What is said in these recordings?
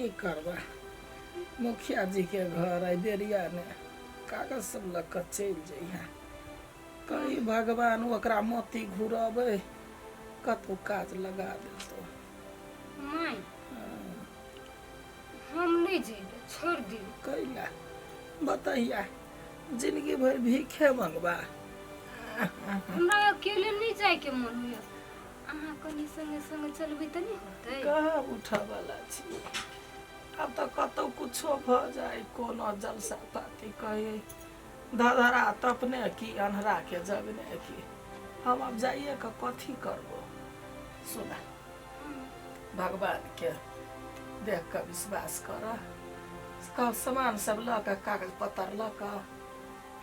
की करबै मुखिया जी के घर आई बेरिया ने कागज सब लऽ कऽ चलि जइहे कही भगवान ओकरा मोती घुरबै कतहु काज लगा देतौ माय हम नहि जेबै छोड़ि दियौ कैला बतैया जिंदगी भरि भीखे मंगबा हमरा अकेले नहि जायके मन होइए अहाँ कनि संगे संगे चलबै तऽ नहि होतै कहाँ उठऽवला छी आब तऽ कतहु कुछो भऽ जाय कोनो जलसा पाती कही धधरा तपने की अन्हरा के जगने की हम आब जाइए के कथी करबो सुना भगवान के देख कऽ विश्वास कर कह सामान सब लऽ कऽ कागज पत्तर लऽ कऽ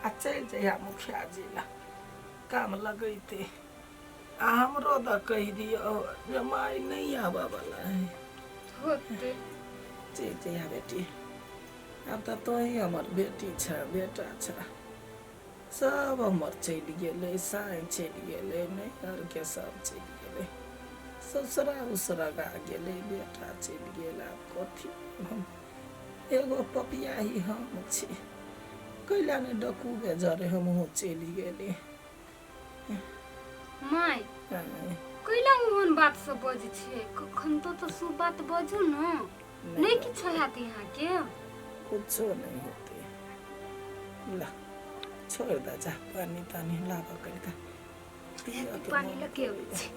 आ चलि जइहा मुखिया जी लग काम लगैते आ हमरो दऽ कहि दियौ जे माय नहि आबऽ बला है होतै चलि जइहा बेटी आब तऽ तोही हमर बेटी छह बेटा छह सब हमर चलि गेलै साँइ चलि गेलै नैहरके सब चलि गेलै ससुरा उसरगा गेलै बेटा चलि गेल आब कथी हम एगो पपियाही हम छी कैला नहि डकूबे जरे हमहूँ चलि गेली माय कैला ओहन बात सब बजै छियै कखन तो तऽ शुभ बात बजू ने नहि किछो हैत अहाँके कुछो नहि होते ला छोड़ दे जा पानी तानी लाबऽ कनिका पियऽ के पानी मोन लऽ के अबै छी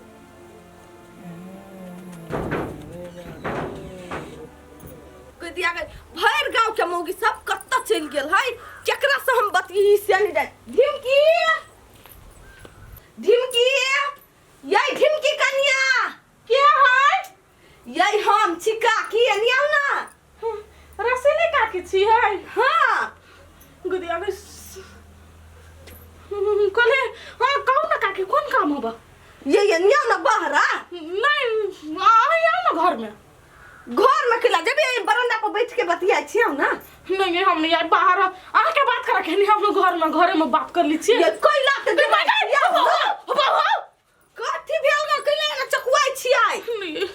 कह दिया गई भरि गांव के मौगी सब कत्ता चलि गेल है केकरा से हम बतियी से नहीं जाए ढिमकी ढिमकी ये ढिमकी कनिया के है ये हम छी काकी एनी आउ ना रसीले काकी छी है हाँ गुदिया के कहले हाँ कहू ना काकी कोन काम होबा ये एनी आउ ना बहरा नहीं आउ ना घर में घर में केला जब ये बरंडा पर बैठ के बतियाई छी आउ ना नहीं नहीं हम नहीं आए बाहर आके बात कर रखे नहीं हम लोग घर में घरे में बात कर ली छिए ये कोइला ते कथी भेल ग कैला एना चकुआइ छियै नहीं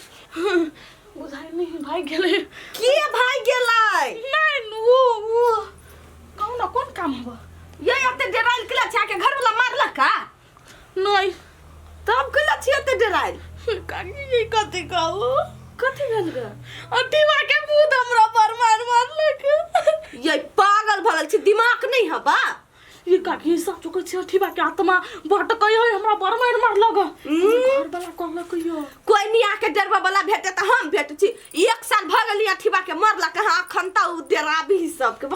बुझाइ नहीं भाई गेले के भाग गेलै नहीं वो वो कहू ना कौन काम होबा ये एते डेराइल केला छै के घर वाला मारलक का नहीं तब केला छी एते डेराइल काकी ये कथी कहू कथी भेल ग अठीवा के भूत हमरा पर मार मारलक ये पागल भगल छी दिमाग नहीं हबा ये काकी साचो कहै छै अठीवा के आत्मा भटकै है हमरा बड़ मार मारलक घर वाला कहलक यो कोई नहीं आके डरबा वाला भेटे त हम भेट छी एक साल भ गेली अठीबा के मरलक हां अखन त उ डेराबी सबके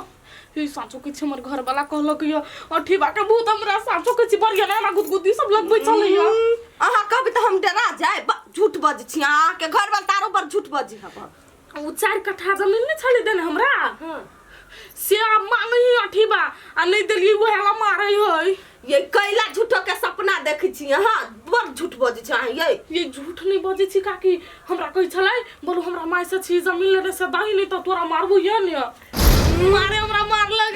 ये साचो कहै छै हमर घर वाला कहलक यो अठीवा के भूत हमरा साचो कहै छै बढ़िया ना गुदगुदी सब लगबै छलै यो अहाँ कहबै त हम डरा जाए झूठ बज छी अहाँ के घर वाला तारो पर झूठ बजी हब उ चार कट्ठा जमीन नहि छलै देने हमरा से आब मांगै है अठीबा आ नहि देलियै उएह ला मारै है ये कैला झूठो के सपना देखै छी अहाँ बड़ झूठ बजै छी अहाँ ये ये झूठ नहि बजै छी काकी हमरा कहै छलै बोलू हमरा माय से छी जमीन लेने से दही नहि तऽ तोरा मारबू ये ने मारे हमरा मारलक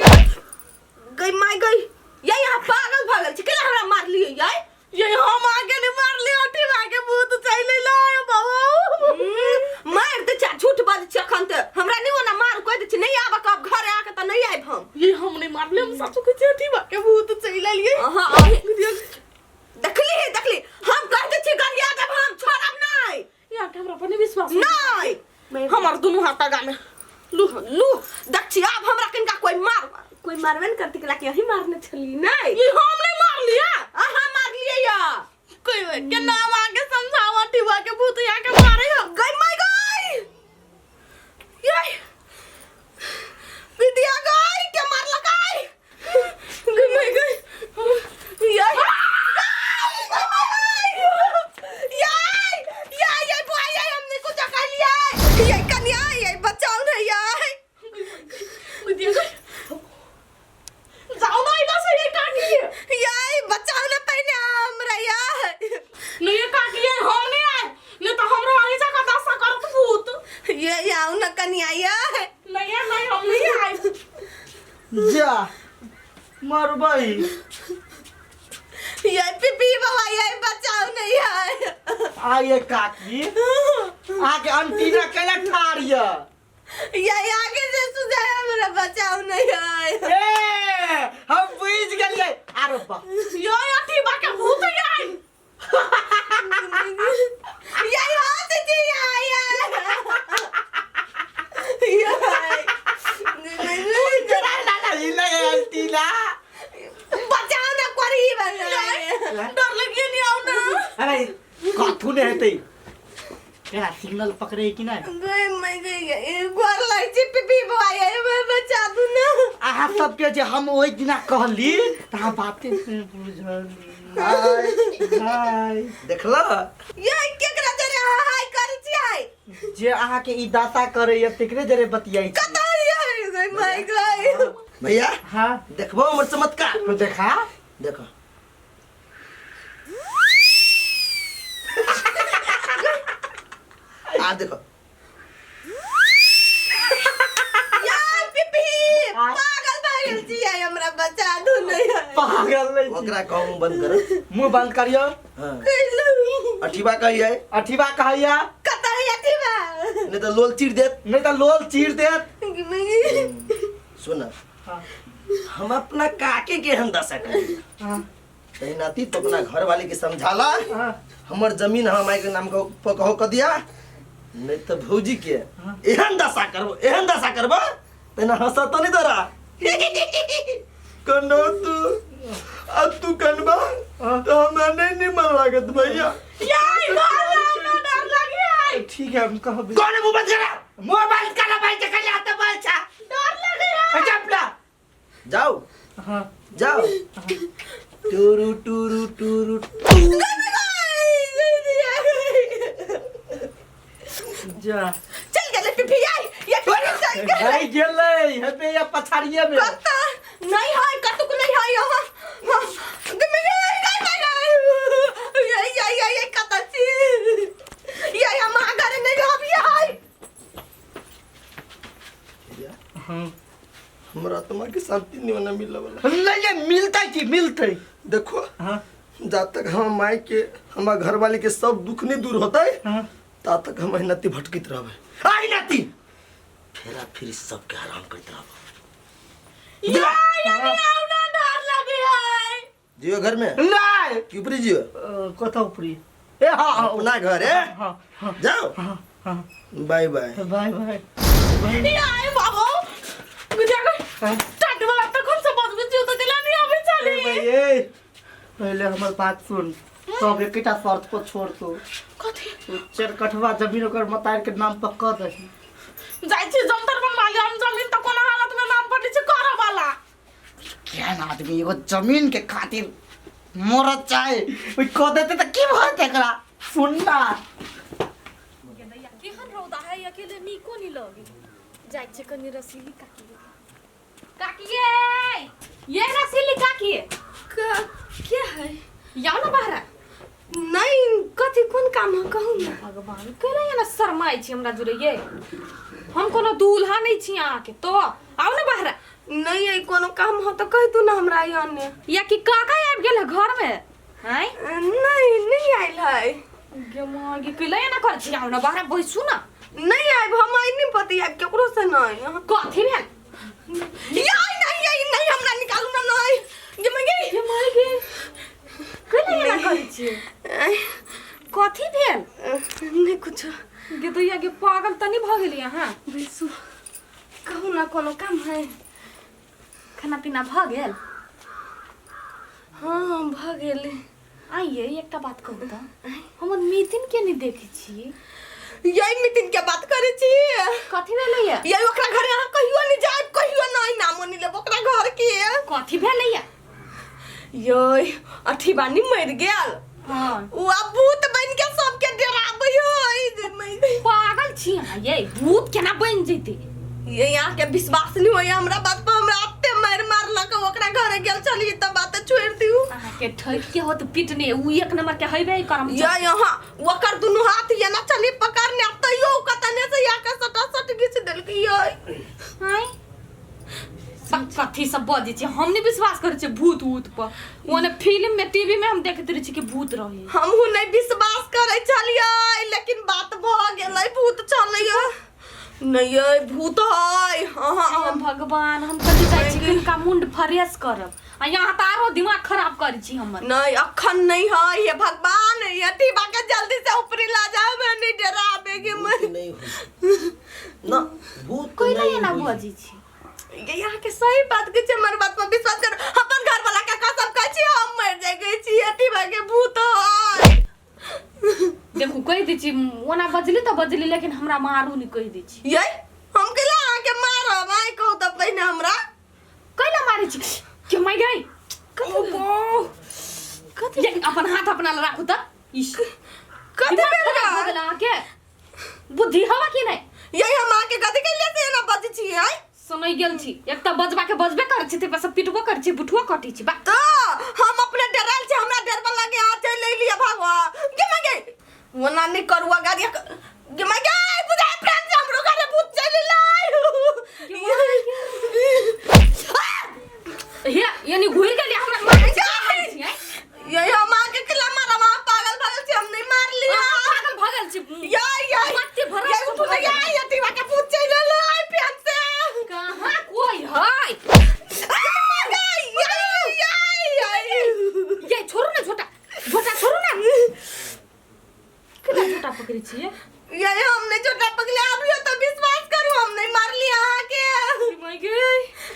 गई माय गई ये यहाँ पागल भऽ गेल छी कैला हमरा मारलियै ये ये हम आगे नहीं मारली अठीबा के भूत चलि एलै बाबू मारि दै छै झूठ बजै छी अखन तऽ हमरा नहि ओना मार कहि दै छी नहि आबऽ कहब घर आके तऽ नहि आबि हम ये हम नहीं मारले हम सासू के अठीबा के भूत चलि एलियै अहाँ देखली देखली हम कहि दै छी गरिया देब हम छोड़ब नहि यहाँ के हमरा पर नहीं विश्वास नहि हमार दुनू हाथ आगा में लू लू देख छी आब हमरा किनका कोई मार कोई मारबे ने करती कि अही मारने छली नहि ये हम नहीं मार लिया अहाँ मारलियै या कोई के नाम आके समझावा टिवा के भूत यहाँ के मारे हो गई माय गई ये विद्या गई के मारलक आई गई माय गई ये जाओ ना इधर से ये काकी नहीं ये काकी है हम नहीं आए नहीं तो हमरा आगे जाकर दशा करत भूत नहीं है नहीं हम नहीं आए जा मरबै आइए काकी आके अंटीना कैला ठार यऽ या आगे से सुझाए हमरा बचाओ नहीं है। ए हम बुझ गेलियै। आरो बा यो अथी बा के भूत याय। या हाथ जी या या या जरा ला ला ला ला बचाओ ना करी डर लगिए नहीं आओ ना। अरे कथू नहीं हेतै। तेरा सिग्नल पकड़े कि नहीं? गए मैं गई गोर लाग छी पिपी भाई बचा दू ना। अहाँ सबके जे हम ओहि दिना कहली त अहाँ बाते नहि बुझली। हाय हाय देखला ये केकरा जरे हाय करै छी हाय जे अहाँ के ई दाता करैया तेकरे जरे बतियाई छी। कतौ ये गई मैं गई भैया। हाँ देखबो हमर चमत्कार। तो देखा देखो आ देखो यार पिपी पागल भए गेल छी हमरा बचा दू नहीं पागल नहीं छी। ओकरा कहूं बंद कर मुंह बंद करियो। हां कैलू अठीबा कहिए। अठीबा कहैया कतौ अठीबा नहीं तो लोल चीर देत। नहीं तो लोल चीर देत। सुन हाँ हम अपना काके के हम दशा करी। हाँ तैनाती तो अपना घर वाले के समझाला। हाँ हमर जमीन हम माई के नाम को कहो क दिया नहीं तो भौजी के एहन दशा करबो एहन दशा करबो तैना हंसा तो नहीं तोरा कनो तू आ तू कनबा तो हमरा नहीं निमन लागत भैया। यार डर डर लगी है। ठीक है हम कहब। कौन मुंह बंद करा? मुंह बंद करा भाई जखन आता बोल छा डर लगे है। चपला जाओ। हाँ जाओ टुरु टुरु टुरु जा चल गेलै पिपी आई ये पिपी चल गेलै। नहीं गेलै हेबे या पछाड़िए में। कत नहीं है कतुक नहीं है यहाँ। ये ये ये ये कत छी ये हम घर नहीं रहब ये हाँ हमरा आत्मा के शांति नहीं ना मिलल वाला। नहीं नहीं मिलतै की मिलतै। देखो हाँ जा तक हम माई के हमार घर वाले के सब दुख नहीं दूर होता है हाँ ता तक हम नती भटकित रहबे। आई नती फेरा फिर सबके हराम करत रहबे। यार आओ ना डर लगे है। जियो घर में नहीं कि ऊपरी जियो कत ऊपरी ए हाँ हाँ अपना घर है। हाँ हाँ जाओ हाँ हाँ बाय बाय बाय बाय। यार बाबू गुजर गए टाट वाला तखन से बजबे जियो तो गेला नहीं आबे चली। ए भाई ए पहले हमर बात सुन सब एकटा शर्त पर छोड़ दो। कथी? चरकठवा जमीन ओकर मतार के नाम पर क दही। जाइ छी जंतर बनवा लिया हम जमीन त कोना हालत में नाम पर छी करऽ वाला। केहन आदमी एगो जमीन के खातिर मरत चाहे ओइ क देते त की भत एकरा। सुन ना केहन रौदा है अकेले नीको नहीं लगे। जाइ छी कनी रसीली काकी काकी ये रसीली काकी के है जाओ ना बाहर। नहीं कथी कोन काम है कहू ना। भगवान केना एना शरमाइ छी हमरा जुरे ये हम कोनो दूल्हा नहीं छी अहाँ के तो आओ ना बाहर। नहीं है कोनो काम हो तो कह दू ना हमरा आने। या कि काका आबि गेल है घर में? हैं नहीं नहीं आयल है। गे माँ गे केला एना कर छी आओ ना बाहर बैसू ना। नहीं आयब हम आई नहीं पति आयब केकरो से नहीं। कथी भेल? या नहीं नहीं नहीं हमरा निकालू ना नहीं। गे माँ गे गे माँ गे केला एना करै छी कथी भेल? नहीं कुछ। गे दैया गे पागल त नहीं भ गेली अहाँ? बैसू कहू ना कोनो काम है। खाना पीना भ गेल? हाँ भ गेल। आइए एकटा बात कहू त हमर मितिन के नहीं देखै छी। यही मितिन के बात करै छी। कथी भेलैया? यही ओकरा घर अहाँ कहियो नहीं जायब कहियो नहीं नामो नहीं लेब ओकरा घर के। कथी भेलैया? ये अथी बानी मर गेल। हाँ उ अब भूत बन के सबके डराबै है। पागल छी अहाँ ये भूत केना बन जैते? ये यहाँ के विश्वास नहीं होय हमरा बात पर हमरा अत्ते मार मारलक ओकरा घर गेल छली त बात छोड़ दिउ। अहाँ के ठक के होत पिटने उ एक नंबर के हेबे करम। या यहाँ ओकर दुनु हाथ ये ना चली पकड़ने तैयो कतने से या के सटा सट घिच देलक ये। हाय कथी सब बजै छी हम नहीं विश्वास करै छी भूत ऊत पर। ओने फिल्म में टीवी में हम देखैत रहै छी कि भूत रहे। हमहू नहीं विश्वास करै छलियै लेकिन बात भ गेलै भूत छलैया। नहीं ये भूत है। हाँ हाँ हे भगवान, हम कथी जाइ छी किनका मुंड फ्रेश करब आ यहाँ तऽ आरो दिमाग खराब करै छी हमर। नहीं अखन नहीं है, हे भगवान, यति बाके जल्दी से ऊपरी ला जाओ, मैं नहीं डराबेगी मैं। भूत नहीं हुई ना, भूत कोई नहीं नहीं एना हुई। बजै छी। ये यहाँ के सही बात के छे, हमर बात पर विश्वास कर, अपन घर वाला के कसम खाइ छी हम मर जाय गई छी, यति बाके भूत है। देखू कहि दै छी, ओना बजली तऽ बजली, लेकिन हमरा मारू नहि कहि दै छी। ये हम केला अहाँ के मारब? आइ कहू तऽ पहिने हमरा कैला मारै छी के माय गई? कथी ये अपन हाथ अपना लग राखू तऽ इस कथी दिमाग भेल खराब भऽ गा? गेल अहाँके, बुद्धि हवा कि नहि? ये हम अहाँ के कथी केलिए से एना बजै छी? आइ सुनै गेल छी, एक तऽ बजबा के बजबे करै छी, ताहि पर से पिटबो करै छी, बुठुओ कटै छी बा। तऽ हम अपने डरायल छी, हमरा डरबा लागे अहाँ चलि अयलियै भगवा गे माय गे, ओना नहि करू गाड़ी गे माय गे, बुझाइ प्रेम से हमरो घरे भूत चलि एलै। हे यानी घुरि गेली हमरा मारै छी, मारै छी, आँय? ये हम अहाँ के केला मारब? अहाँ पागल भगल छी, हम नहि मारलियै। अहाँ पागल भऽ गेल छी। ये ये मत्ती भरल ये छी, उठू ने, ये यति बाके भूत चलि एलै प्रेम से। कहाँ कोई है? ये छोड़ू ना, झोटा झोटा छोड़ू ना, केना झोटा पकड़ै छियै? ये हम नहीं छोटा पकड़ले, अब यो तो विश्वास करू हम नहीं मारली अहाँ के। माय गे,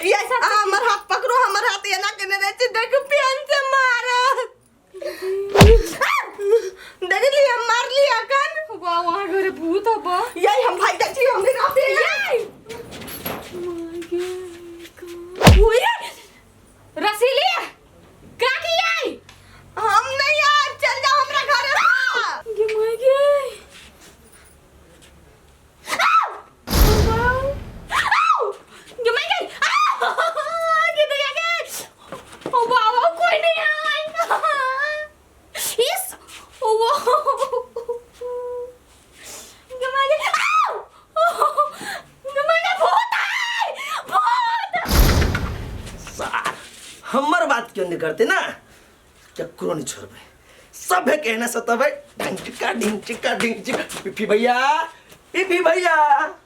ये अहाँ हमर हाथ पकड़ू, हमर हाथ एना केने रहै छै, देखू पेन से मारत, देखली हम मारली अखन। वाह वहाँ घरे भूत हब। ये हम भाग जाइ छी, हम नहीं रहते। माय गे, रसीली काकी आई, हम नहीं आब, चल जाओ हमरा घरे से। गे माय गे, गे माय गे, गे दैया गे, ओ बाबा कोई नहीं आई, इस ओ गे माय गे, गे माय गे, भूत आई, भूत। सार हमर बात क्यों नहीं करते ना, ककरो नहीं छोड़बै, सभे कहने सतबै, ढिंग चिका ढिंग चिका ढिंग चिका। पिफी भैया, पिफी भैया।